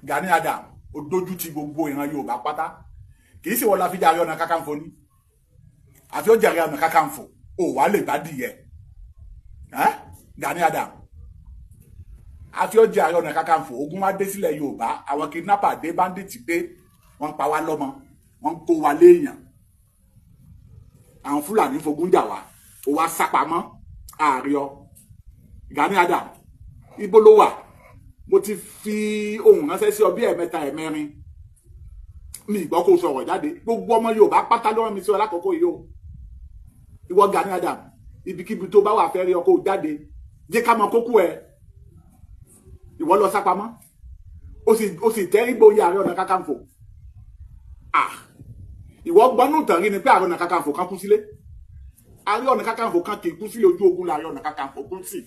Gani Adams ó dójú ti gbogbo ìran Yorùbá pátá. Kì í sì wọ́n la fi jẹ́ Ààrẹ Ọ̀nà Kakanfò ni. Àfi ó jẹ́ Ààrẹ Ọ̀nà Kakanfò, ó wàá lè bá dìyẹ. Gani Adams àfi ó jẹ́ Ààrẹ Ọ̀nà Kakanfò, ogun wá dé sílẹ̀ Yorùbá, àwọn kidnapper dé, bandit dé, wọ́n pa wá lọ́mọ, wọ́n kó wa léèyàn, àwọn Fúlàní fogun jà wá, ó wá sápamọ́ ààrẹ ọ. Gani Adams, ibo ló wà? Mo ti fi ohùn ránṣẹ́ sí ọ bí ẹ̀mẹ́ta ẹ̀mẹ́rin, mi ìgbọ́ kó sọ̀rọ̀ jáde. Gbogbo ọmọ Yorùbá pátá ló rán mi sí ọ lákòókò yìí o. Ìwọ Gani Adams, ibikíbi tó bá wà fẹ́ rí ọ kó jáde, jẹ́ ká mọ kókó ẹ. Ìwọ lọ sápamọ́, ó sì tẹ́rí gboyè Ààrẹ Ọ̀nà Kakanfò. Ìwọ gbọ́nù tàn rí ni pé Ààrẹ Ọ̀nà Kakanfò kan kú sílé. Ààrẹ Ọ̀nà Kakanfò kan kì í kú sílé, ojú ogun l'Ààrẹ Ọ̀nà Kakanfò kú sí.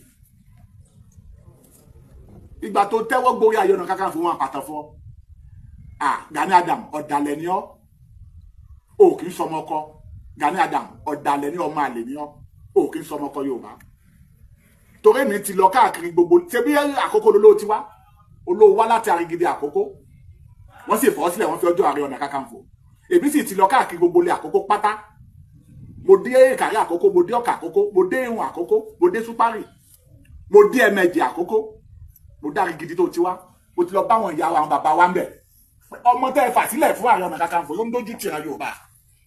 Ìgbà tó tẹ́wọ́ gborí Ààrẹ Ọ̀nà Kakanfò wọn àpàtàn fún ọ. Gani Adams, ọ̀dàlẹ̀ ni ọ́, o kì í sọmọ ọkọ. Gani Adams, ọ̀dàlẹ̀ ni ọmọ àlè ni ọ́, o kì í sọmọ ọkọ Yorùbá. Torí mi ti lọ káàkiri gbogbo ṣé bí àkókò lolóò ti wá, olówó wá láti Arigidi Àkókò, wọ́n sì fọ́ sílẹ̀, wọ́n fi ọjọ́ Ààrẹ Ọ̀nà Kakanfò. Èmi sì ti lọ káàkiri gbogbo ilé àkókò pátá. Mo dé Ìkàrẹ́ Àkókò, mo dé Ọ̀kà Àkókò, mo dé Ìhun Àkókò, mo dé Súpárì, mo dé Ẹ̀mẹ̀jì Àkókò, mo dé Arigidi tó ti wá. Mo ti lọ báwọn ìyá wa, àwọn bàbá wa ń bẹ̀. Ọmọ tẹ́ ẹ fà sílẹ̀ fún Ààrẹ Ọ̀nà Kakanfò ló ń dójú tìran Yorùbá,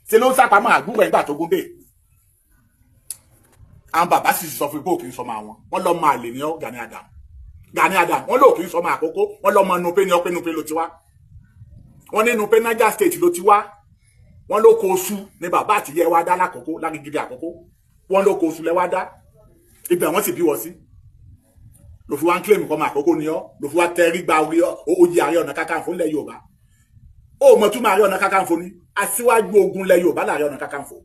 ṣe ló ń sápamọ́ àgbúrò ẹ̀gbà tó gún dé. Àwọn bàbá sì sọ fún pé òkè ń sọmọ àwọn, wọn lọ máa lè ní ọ Gani Adams. Gani Adams, wọn lò kì í sọmọ àkókò, wọn lọ mọ Nupe ní ọpẹ Nupe ló ti wá. Wọn ní Nupe Niger State ló ti wá. Wọn ló kó oṣù ní bàbá àtìyẹ wa dá lákòókò l'Arigidi Àkókò, wọn ló kó oṣù lẹ wá dá, ibẹ̀ wọ́n sì bí wọ́n sí. Ló fi wá ń kílèmù kọ́mọ àkókò ni ọ́, ló fi wá tẹrí gba orí oyè Ààrẹ Ọ̀nà Kakanfò ńlẹ̀ Yorùbá. Ó mọ̀ túmọ̀ Ààrẹ Ọ̀nà Kakanfò ni? Aṣíwájú ogun ńlẹ̀ Yorùbá l'Ààrẹ Ọ̀nà Kakanfò.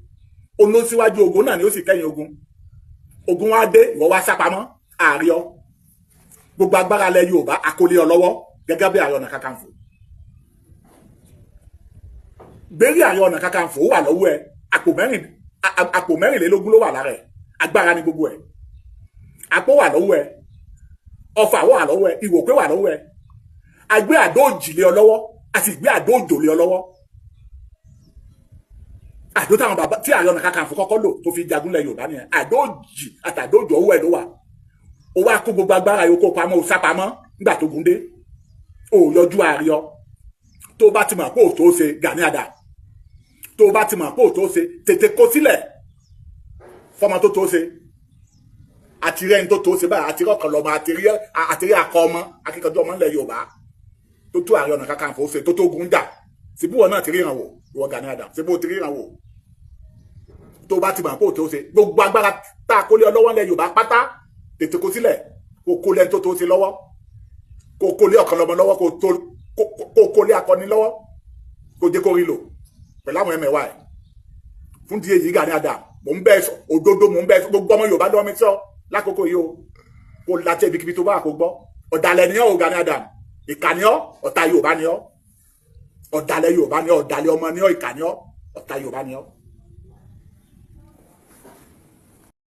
Olóṣíwájú ogun náà ni ó sì kẹ́yìn ogun. Ogun wá dé, ìwọ wá sápamọ́ ààrẹ ọ. Gbogbo agbára lẹ̀ Yorùbá akólé ọ lọ́wọ́ gẹ́gẹ́ bí Ààrẹ Ọ̀nà Kakanfò. Gbérí Ààrẹ Ọ̀nà Kakanfò wà lọ́wọ́ ẹ, àpò mẹ́rìnlélógún ló wà lára ẹ, agbára ni gbogbo ẹ. Àpò wà lọ́wọ́ ẹ, ọfà wà lọ́wọ́ ẹ, ìwòpé wà lọ́wọ́ ẹ. Agbé àdó òjì lé ọ lọ́wọ́, a sì gbé àdó òjò lé ọ lọ́wọ́. Àdó táwọn bàbá tí Ààrẹ Ọ̀nà Kakanfò kọ́kọ́ lò tó fi jagun lẹ̀ Yorùbá nìyẹn. Àdó òjì àtàdó òjò owó ẹ ló wà. Ó wá kó gbogbo agbára yòókù pamọ́, ó sá pamọ́ nígbà tó gún dé. Ó yọjú ààrẹ ọ. Tó bá ti mọ̀ pé ò tó ṣe, Gani Adams, tó bá ti mọ̀ pé ò tó ṣe, tètè kó sílẹ̀ fọmọ tó tó ṣe. Àti rẹ́ni tó tó ṣe báyìí, àti rọ́kàn lọ́mọ, àti rí akọ ọmọ akíkanjú ọmọ ńlẹ̀ Yorùbá tó tó Ààrẹ Ọ̀nà Kakanfò ṣe, tó tó gun jà. Síbí wọn náà ti ríran wò, ìwọ Gani Adams, síbí o ti ríran wò? Tó bá ti mọ̀ pé ò tó ṣe, gbogbo agbára tá a kó lé ọ lọ́wọ́ ńlẹ̀ Yorùbá pátá, tètè kó sílẹ̀, kó kó lẹ́ni tó tó ṣe lọ́wọ́, kó kó lé ọ̀kan lọ́mọ lọ́wọ́, kó kó lé akọni lọ́wọ́, kó jẹ́ kó rí lò pẹ̀lú àwọn ẹ̀mẹ̀wá ẹ̀. Fún di èyí, Gani Adams, mò ń bẹ́ẹ̀ sọ òdodo, mò ń bẹ́ẹ̀ sọ, gbogbo ọmọ Yorùbá lọ́wọ́ mi sọ lákòókò yìí o. Kó láti ibikíbi tó bá kó gbọ́. Ọ̀dàlẹ̀ ni ọ́ o, Gani Adams, ìkà ni ọ́, ọ̀tá Yorùbá ni ọ́. Ọ̀dàlẹ̀ Yorùbá ni ọ́, ọ̀dàlẹ̀ ọmọ ni ọ́, ìkà ni ọ́, ọ̀tá Yorùbá ni ọ́.